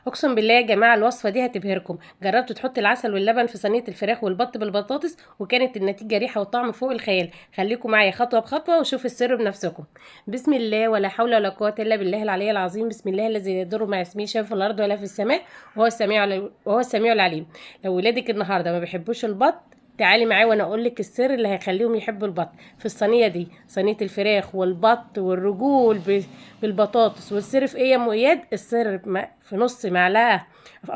اقسم بالله يا جماعة الوصفة دي هتبهركم. جربت تحط العسل واللبن في صينية الفراخ والبط بالبطاطس وكانت النتيجة ريحه وطعم فوق الخيال. خليكم معايا خطوة بخطوة وشوفوا السر بنفسكم. بسم الله ولا حول ولا قوة الا بالله العلي العظيم. بسم الله الذي لا يضر مع اسمه شيء في الارض ولا في السماء وهو السميع العليم. لو ولادك النهارده ما بيحبوش البط تعالي معايا وانا اقول لك السر اللي هيخليهم يحبوا البط في الصينية دي، صينية الفراخ والبط والرجول بالبطاطس. والسر في ايه يا ام اياد؟ السر في نص معلقه،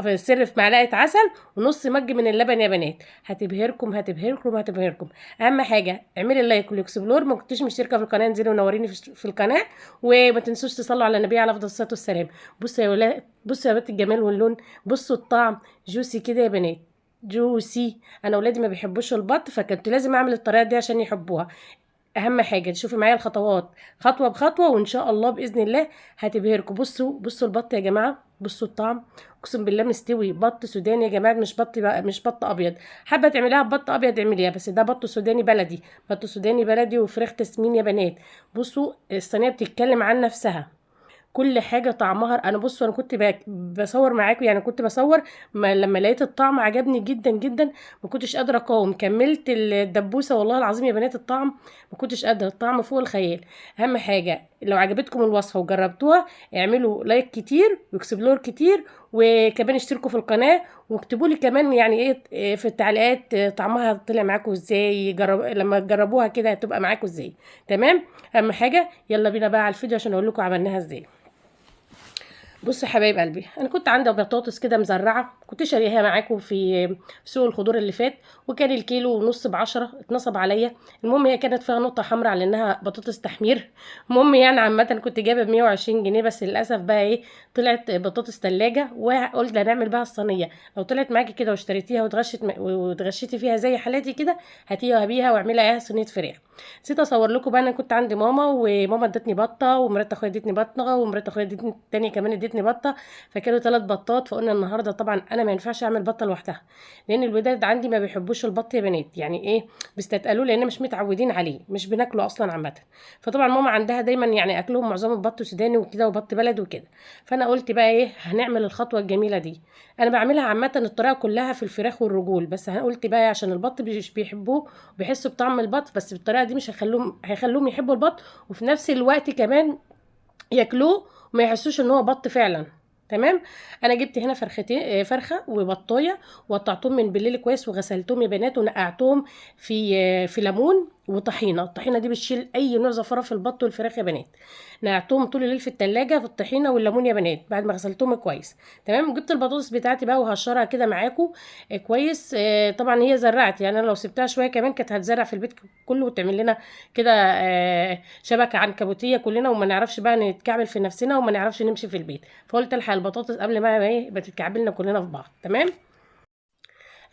في السر في معلقه عسل ونص مج من اللبن يا بنات. هتبهركم هتبهركم هتبهركم. اهم حاجة اعملي ال like وال explore، ما كنتيش مشتركة في القناة انزلي ونوريني في القناة، وما تنسوش تصلوا على النبي عليه افضل الصلاة والسلام. بصوا يا ولاد، بصوا يا بنات الجمال واللون، بصوا الطعم juicy كده يا بنات، juicy. انا ولادي ما بيحبوش البط فكنت لازم اعمل الطريقة دي عشان يحبوها. اهم حاجة تشوفي معايا الخطوات خطوة بخطوة وان شاء الله باذن الله هتبهركم. بصوا بصوا البط يا جماعة، بصوا الطعم، اقسم بالله مستوي. بط سوداني يا جماعة، مش بط بقى، مش بط ابيض. حابة تعمليها ببط ابيض اعمليها، بس ده بط سوداني بلدي، بط سوداني بلدي وفراخ تسمين يا بنات. بصوا الصينية بتتكلم عن نفسها، كل حاجة طعمها. انا بصوا انا كنت بصور معاكم، يعني كنت بصور ما لما لقيت الطعم عجبني جدا جدا ما كنتش قادرة اقاوم، كملت الدبوسه والله العظيم يا بنات. الطعم ما كنتش قادرة، الطعم فوق الخيال. اهم حاجة لو عجبتكم الوصفة وجربتوها اعملوا like كتير و explore كتير، وكمان اشتركوا في القناة واكتبوا لي كمان يعني ايه في التعليقات طعمها طلع معاكم ازاي، لما تجربوها كده هتبقى معاكم ازاي. تمام، اهم حاجة يلا بينا بقى على الفيديو عشان اقول لكم عملناها ازاي. بصوا يا حبايب قلبي، انا كنت عندي بطاطس كده مزرعة، كنت شاريها معاكم في سوق الخضور اللي فات، وكان الكيلو ونص ب10، اتنصب عليا. المهم هي كانت فيها نقطة حمراء على انها بطاطس تحمير. المهم يعني عامة كنت جايبه ب 120 جنيه، بس للاسف بقى ايه، طلعت بطاطس تلاجة، وقلت هنعمل بقى الصينية. لو طلعت معاكي كده واشتريتيها واتغشيتي فيها زي حالاتي كده، هاتيها بيها واعملي اياها صينية فراخ. نسيت اصور لكم بقى، انا كنت عندي ماما، وماما ادتني بطه، ومرات اخويا ادتني بطه، ومرات اخويا ادتني التانية كمان ادتني بطه، فكانوا 3 بطات. فقلنا النهارده طبعا انا ما ينفعش اعمل بطه لوحدها، لان الولاد عندي ما بيحبوش البط يا بنات، يعني ايه بيستثقلوه لان مش متعودين عليه، مش بناكله اصلا عامة. فطبعا ماما عندها دايما يعني اكلهم معظمه بط سوداني وكده وبط بلد وكده. فانا قلت بقى ايه، هنعمل الخطوة الجميلة دي. انا بعملها عامة الطريقة كلها في الفراخ والرجول، بس قلت بقى عشان البط مش بيحبوه وبيحسوا بطعم البط، بس بالطريقة دي مش هيخلوهم يحبوا البط، وفي نفس الوقت كمان ياكلوه وما يحسوش ان هو بط فعلا. تمام، انا جبت هنا فرختين، فرخة وبطايه، وقطعتهم من بالليل كويس وغسلتهم يا بنات، ونقعتهم في ليمون وطحينه. الطحينه دي بتشيل اي نوع زفره في البط والفراخ يا بنات. نقعتهم طول الليل في التلاجة في الطحينه والليمون يا بنات بعد ما غسلتهم كويس. تمام، جبت البطاطس بتاعتي بقى وهشرها كده معاكم كويس. طبعا هي زرعت، يعني انا لو سبتها شوية كمان كانت هتزرع في البيت كله وتعمل لنا كده شبكة عنكبوتيه كلنا، وما نعرفش بقى نتكعبل في نفسنا وما نعرفش نمشي في البيت. فقلت الحق البطاطس قبل ما ايه بتتكعبلنا كلنا في بعض. تمام،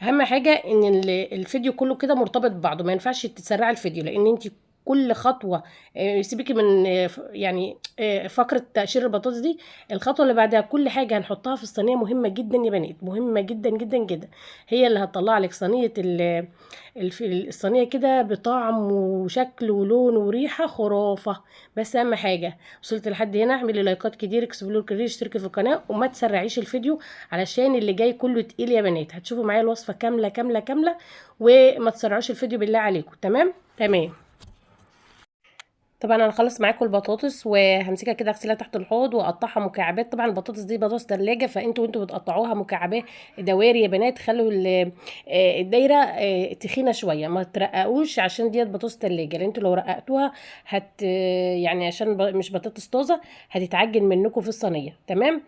اهم حاجة ان الفيديو كله كده مرتبط ببعضه، ما ينفعش تسرعي الفيديو، لان انت كل خطوة سيبيكي من يعني فقره تقشير البطاطس دي، الخطوة اللي بعدها كل حاجة هنحطها في الصينية مهمة جدا يا بنات، مهمة جدا جدا جدا، هي اللي هتطلع لك صينية الصينية كده بطعم وشكل ولون وريحه خرافه. بس اهم حاجة وصلت لحد هنا اعملي لايكات كتير، explore كتير، اشتركي في القناة، وما تسرعيش الفيديو علشان اللي جاي كله تقيل يا بنات. هتشوفوا معايا الوصفة كاملة كاملة كاملة، وما تسرعوش الفيديو بالله عليكم. تمام تمام. طبعا انا هخلص معاكم البطاطس وهمسكها كده اغسلها تحت الحوض واقطعها مكعبات. طبعا البطاطس دي بطاطس تلاجة، فانتوا وانتوا بتقطعوها مكعبات دوائر يا بنات، خلوا الدايرة تخينة شوية، ما ترققوش عشان ديت بطاطس تلاجة، لان انتوا لو رققتوها هت يعني عشان مش بطاطس طازة هتتعجن منكم في الصينية. تمام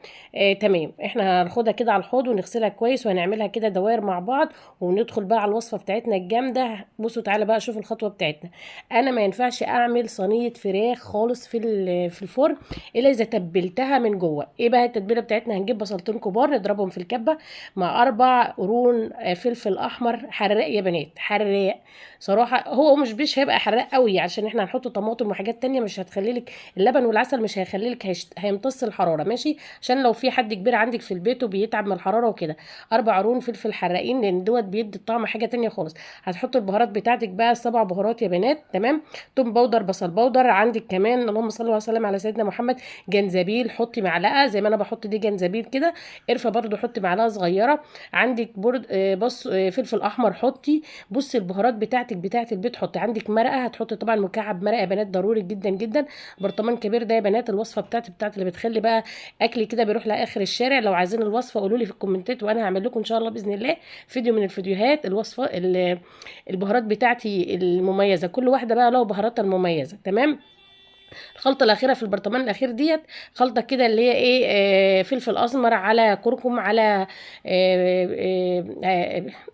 تمام. احنا هناخدها كده على الحوض ونغسلها كويس وهنعملها كده دوائر مع بعض، وندخل بقى على الوصفة بتاعتنا الجامدة. بصوا تعالى بقى شوفوا الخطوة بتاعتنا. انا ما ينفعش اعمل صينية فراخ خالص في الفرن الا اذا تبلتها من جوه. ايه بقى التتبيله بتاعتنا؟ هنجيب بصلتين كبار نضربهم في الكبه مع 4 قرون فلفل احمر حراق يا بنات، حراق صراحة. هو مش هيبقى حراق قوي عشان احنا هنحط طماطم وحاجات تانية، مش هتخلي لك اللبن والعسل، مش هيخلي لك هيمتص الحرارة، ماشي؟ عشان لو في حد كبير عندك في البيت وبيتعب من الحرارة وكده. 4 قرون فلفل حراقين لان دوت بيدي الطعم حاجة تانية خالص. هتحط البهارات بتاعتك بقى 7 بهارات يا بنات. تمام، توم powder، بصل powder، powder. عندك كمان اللهم صل وسلم على سيدنا محمد جنزبيل، حطي معلقه زي ما انا بحط دي جنزبيل كده. قرفه برده حطي معلقه صغيرة. عندك برد بص فلفل احمر حطي. بصي البهارات بتاعتك بتاعت البيت حطي. عندك مرقه هتحطي طبعا مكعب مرقه يا بنات، ضروري جدا جدا، برطمان كبير ده يا بنات. الوصفة بتاعتي اللي بتخلي بقى اكل كده بيروح لاخر الشارع. لو عايزين الوصفة قولوا لي في الكومنتات وانا هعمل لكم ان شاء الله باذن الله فيديو من الفيديوهات الوصفة البهارات بتاعتي المميزة، كل واحدة بقى له بهاراتها المميزة. تمام. الخلطة الاخيرة في البرطمان الاخير ديت خلطه كده اللي هي ايه، فلفل اسمر على كركم على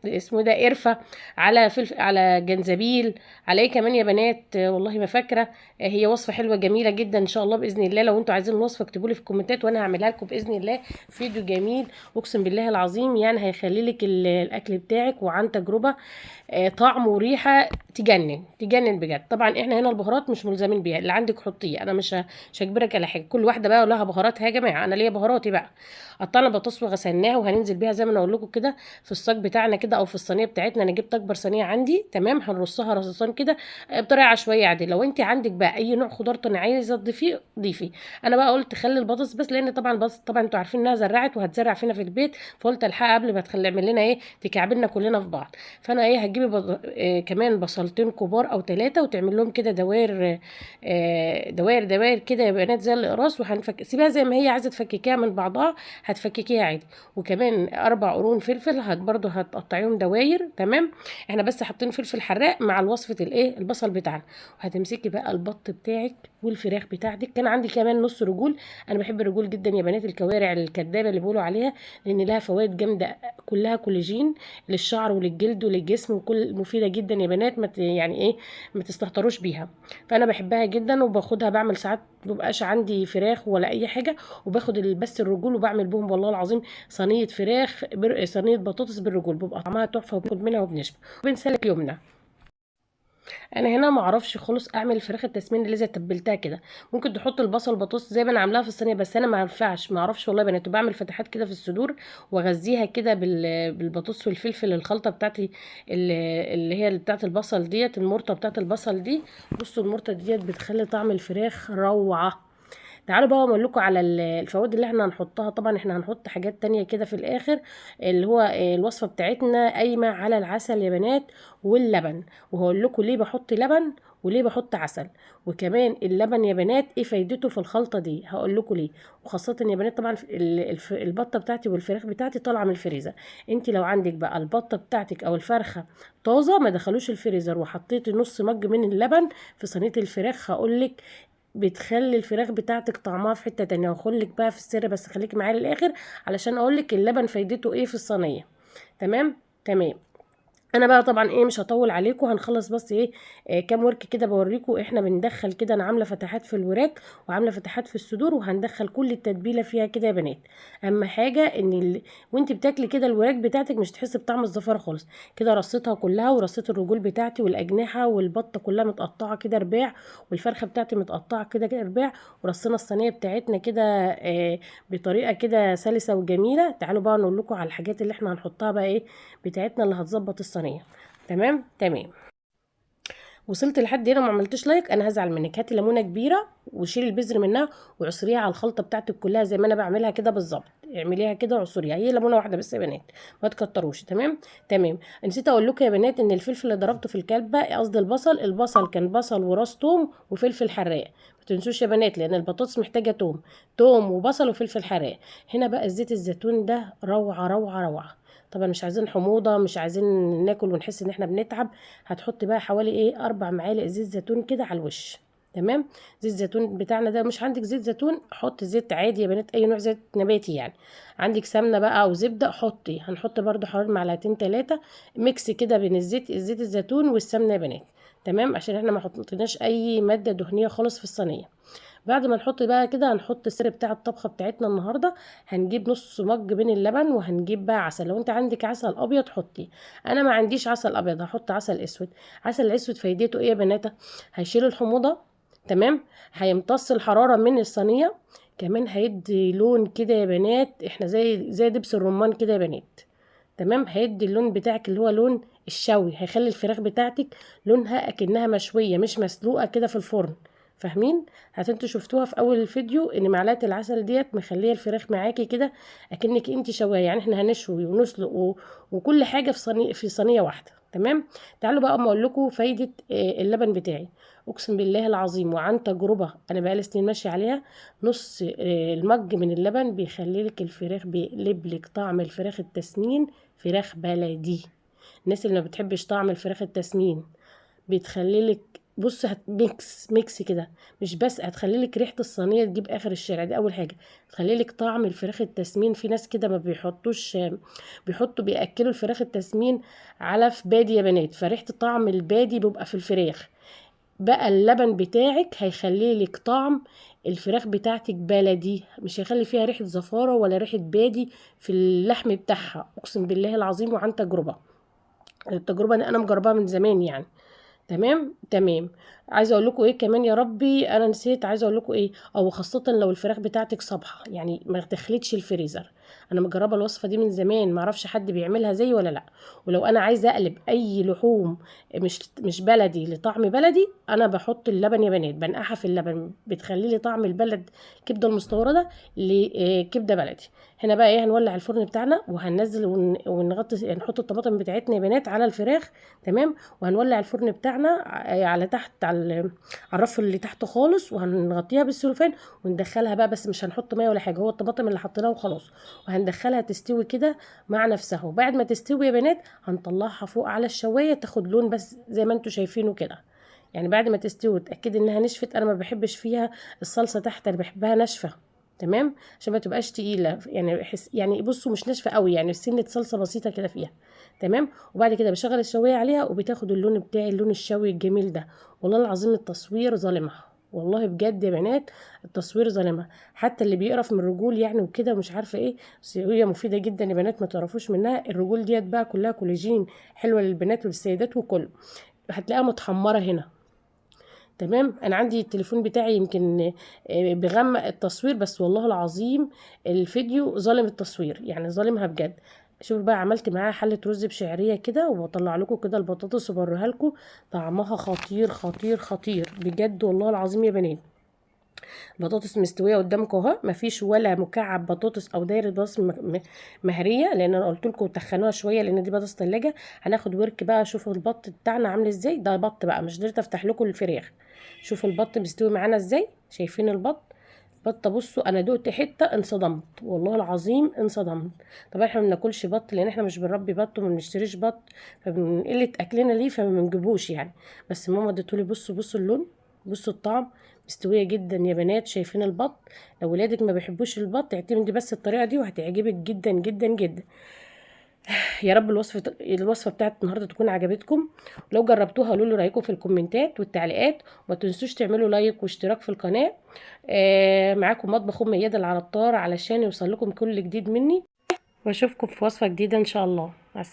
اسمه ده قرفه على فلفل على جنزبيل على ايه كمان يا بنات، والله ما فاكره. هي وصفه حلوة جميلة جدا ان شاء الله باذن الله. لو انتوا عايزين الوصفة اكتبوا لي في الكومنتات وانا هعملها لكم باذن الله. فيديو جميل اقسم بالله العظيم، يعني هيخلي لك الاكل بتاعك وعن تجربه، طعم وريحه تجنن تجنن بجد. طبعا احنا هنا البهارات مش ملزمين بيها، اللي عندك حطيه، انا مش هجبرك على حاجة، كل واحدة بقى لها بهاراتها يا جماعة، انا ليا بهاراتي بقى. قطعنا البطاطس وغسلناها وهننزل بيها زي ما انا اقول لكم كده في الصاج بتاعنا كده او في الصينية بتاعتنا. انا جبت اكبر صينية عندي. تمام. هنرصها رصاصان كده بطريقة عشوائية عادي. لو انت عندك بقى اي نوع خضار تاني عايزه تضيفيه ضيفي. انا بقى قلت خلي البطاطس بس، لان طبعا البطاطس طبعا انتوا عارفين انها زرعت وهتزرع فينا في البيت، فقلت الحقها قبل ما تخلي تعمل لنا ايه تكعبلنا كلنا في بعض. فانا ايه هتجيبي كمان بصلتين كبار او 3 وتعمل لهم كده دوائر، دوائر دوائر كده يا بنات زي الاقراص. وهنفك سيبها زي ما هي عايزه تفككيها من بعضها هتفككيها عادي. وكمان 4 قرون فلفل برضو هتقطعيهم دواير. تمام. احنا بس حاطين فلفل حراق مع الوصفة الايه البصل بتاعنا. وهتمسكي بقى البط بتاعك والفراخ بتاعتك. كان عندي كمان نص رجول، انا بحب الرجول جدا يا بنات، الكوارع الكدابه اللي بيقولوا عليها، لان لها فوائد جامدة كلها كولاجين للشعر وللجلد وللجسم، وكل مفيدة جدا يا بنات، ما يعني ايه ما تستهتروش بيها. فانا بحبها جدا وباخدها، بعمل ساعات مبقاش عندي فراخ ولا اي حاجة وباخد بس الرجول وبعمل بهم والله العظيم صينية فراخ صينية بطاطس بالرجول، بيبقى طعمها تحفة وبناخد منها وبنشبع وبنسلك يومنا. انا هنا ما اعرفش خالص اعمل الفراخ التسمين اللي زي تبلتها كده، ممكن تحط البصل والبطاطس زي ما انا عاملاها في الصينية، بس انا ما ينفعش، ما اعرفش والله يا بنات. بعمل فتحات كده في الصدور واغذيها كده بالبطاطس والفلفل، الخلطة بتاعتي اللي هي بتاعت البصل ديت، المرطه بتاعت البصل دي. بصوا المرطه ديت بتخلي طعم الفراخ روعه. تعالوا بقى اقول لكم على الفوائد اللي احنا هنحطها. طبعا احنا هنحط حاجات تانية كده في الاخر، اللي هو الوصفة بتاعتنا قايمة على العسل يا بنات واللبن، وهقول لكم ليه بحط لبن وليه بحط عسل، وكمان اللبن يا بنات ايه فايدته في الخلطة دي هقول لكم ليه. وخاصة يا بنات طبعا البطة بتاعتي والفراخ بتاعتي طالعه من الفريزر. انت لو عندك بقى البطة بتاعتك او الفرخه طازة ما دخلوش الفريزر وحطيتي نص مج من اللبن في صينية الفراخ، هقول لك بتخلي الفراخ بتاعتك طعمها في حتة تانية. وهقول لك بقى في السر، بس خليكي معايا للاخر علشان اقول لك اللبن فايدته ايه في الصينية. تمام تمام. انا بقى طبعا ايه مش هطول عليكم، هنخلص بس ايه كام ورك كده بوريكم احنا بندخل كده. انا عامله فتحات في الوراك وعامله فتحات في الصدور، وهندخل كل التتبيله فيها كده يا بنات. اهم حاجة ان وانت بتاكلي كده الوراك بتاعتك مش تحسي بطعم الزفاره خالص. كده رصيتها كلها، ورصيت الرجول بتاعتي والاجنحه والبطه كلها متقطعه كده رباع، والفرخه بتاعتي متقطعه كده رباع، ورصينا الصينية بتاعتنا كده بطريقة كده سلسه وجميلة. تعالوا بقى نقول لكم على الحاجات اللي احنا هنحطها بقى ايه بتاعتنا اللي هتظبط الصينية. تمام تمام. وصلت لحد هنا ما عملتش like انا هزعل منك. هاتي ليمونه كبيرة وشيلي البذر منها وعصريها على الخلطة بتاعتك كلها زي ما انا بعملها كده بالظبط. اعمليها كده وعصريها، هي ليمونه واحدة بس يا بنات ما تكتروش. تمام تمام. نسيت اقول لكم يا بنات ان الفلفل اللي ضربته في الكبه، قصدي البصل، البصل كان بصل وراس توم وفلفل حراق، ما تنسوش يا بنات لان البطاطس محتاجه توم، توم وبصل وفلفل حراق. هنا بقى زيت الزيتون ده روعه روعه روعه. طبعا مش عايزين حموضه، مش عايزين ناكل ونحس ان احنا بنتعب. هتحطي بقى حوالي ايه 4 معالق زيت زيتون كده على الوش. تمام. زيت زيتون بتاعنا ده، مش عندك زيت زيتون حط زيت عادي يا بنات، اي نوع زيت نباتي يعني. عندك سمنه بقى او زبدة حطي. هنحط برده حوالي معلقتين 3 mix كده بين الزيت الزيتون والسمنه يا بنات. تمام، عشان احنا ما حطيناش اي مادة دهنية خالص في الصينية. بعد ما نحط بقى كده هنحط السر بتاع الطبخة بتاعتنا النهارده. هنجيب نص مج من اللبن، وهنجيب بقى عسل. لو انت عندك عسل ابيض حطي، انا ما عنديش عسل ابيض هحط عسل اسود. عسل الاسود فايدته ايه يا بنات؟ هيشيل الحموضة، تمام، هيمتص الحرارة من الصينية، كمان هيدي لون كده يا بنات، احنا زي دبس الرمان كده يا بنات. تمام، هيدي اللون بتاعك اللي هو لون الشوي، هيخلي الفراخ بتاعتك لونها اكنها مشوية مش مسلوقة كده في الفرن. فاهمين؟ انتوا شفتوها في اول الفيديو ان معلقه العسل ديت مخليه الفراخ معاكي كده اكنك انت شوايه. يعني احنا هنشوي ونسلق وكل حاجة في صينية واحدة. تمام. تعالوا بقى اما اقول لكم فايده اللبن بتاعي. اقسم بالله العظيم وعن تجربه انا بقالي سنين ماشية عليها، نص المج من اللبن بيخلي لك الفراخ، بيقلب لك طعم الفراخ التسمين فراخ بلدي. الناس اللي ما بتحبش طعم الفراخ التسمين بتخلي لك، بص، mix mix كده، مش بس هتخلي لك ريحه الصينية تجيب اخر الشارع، دي اول حاجة. تخلي لك طعم الفراخ التسمين. في ناس كده ما بيحطوش، بيحطوا بياكلوا الفراخ التسمين علف بادي يا بنات، فريحه طعم البادي بيبقى في الفراخ. بقى اللبن بتاعك هيخلي لك طعم الفراخ بتاعتك بلدي، مش هيخلي فيها ريحه زفاره ولا ريحه بادي في اللحم بتاعها. اقسم بالله العظيم وعن تجربه، التجربة دي انا مجرباها من زمان يعني. تمام تمام. عايزه اقول لكم ايه كمان يا ربي، انا نسيت. عايزه اقول لكم ايه، او خاصة لو الفراخ بتاعتك صبحة يعني ما دخلتش الفريزر. انا مجربه الوصفة دي من زمان، ما اعرفش حد بيعملها زي ولا لا. ولو انا عايزه اقلب اي لحوم مش بلدي لطعم بلدي، انا بحط اللبن يا بنات، بنقعها في اللبن، بتخلي لي طعم البلد الكبده المستورده لكبده بلدي. هنا بقى ايه، هنولع الفرن بتاعنا وهننزل ونغطي، نحط الطماطم بتاعتنا يا بنات على الفراخ. تمام. وهنولع الفرن بتاعنا على تحت، على الرف اللي تحت خالص، وهنغطيها بالسلوفان وندخلها بقى، بس مش هنحط مية ولا حاجة، هو الطماطم اللي حطيناها وخلاص. وهندخلها تستوي كده مع نفسها، وبعد ما تستوي يا بنات هنطلعها فوق على الشوايه تاخد لون بس زي ما انتم شايفينه كده. يعني بعد ما تستوي اتاكدي انها نشفت. انا ما بحبش فيها الصلصه تحت، انا بحبها ناشفة. تمام، عشان ما تبقاش تقيلة يعني، يعني بصوا مش ناشفة قوي، يعني سنة صلصه بسيطة كده فيها. تمام. وبعد كده بشغل الشوايه عليها وبتاخد اللون بتاعي، اللون الشوي الجميل ده. والله العظيم التصوير ظالمها، والله بجد يا بنات التصوير ظالمها، حتى اللي بيقرف من الرجول يعني وكده ومش عارفه ايه، بس هي مفيدة جدا يا بنات، ما تعرفوش منها. الرجول ديت بقى كلها كولاجين، حلوة للبنات وللسيدات وكله. هتلاقيها متحمره هنا. تمام. انا عندي التليفون بتاعي يمكن بغمق التصوير، بس والله العظيم الفيديو ظالم التصوير، يعني ظالمها بجد. شوفوا بقى، عملت معاها حله رز بشعريه كده، وبطلع لكم كده البطاطس وبوريها لكم، طعمها خطير خطير خطير بجد والله العظيم يا بنات. بطاطس مستوية قدامكم اهو، مفيش ولا مكعب بطاطس او دايرة بطاطس مهريه، لان انا قلت لكم تخنوها شوية لان دي بطاطس تلاجة. هناخد ورك بقى، شوفوا البط بتاعنا عامل ازاي. ده بط بقى، مش قدرت افتح لكم الفراخ. شوفوا البط مستوي معانا ازاي، شايفين البط؟ بطه، بصوا انا دقت حتة انصدمت والله العظيم انصدمت. طبعا احنا ما بناكلش بط لان احنا مش بنربي بط وما بنشتريش بط، فمن قلة اكلنا ليه فما بنجيبوش يعني. بس ماما اديتهولي. بصوا بصوا اللون، بصوا الطعم، مستوية جدا يا بنات. شايفين البط؟ لو ولادك ما بيحبوش البط اعتمدي بس الطريقة دي وهتعجبك جدا جدا جدا. يا رب الوصفة بتاعت النهارده تكون عجبتكم. لو جربتوها قولوا لي رايكم في الكومنتات والتعليقات، وما تنسوش تعملوا like واشتراك في القناة. معاكم مطبخ ام اياد العطار علشان يوصل لكم كل جديد مني، واشوفكم في وصفه جديدة ان شاء الله.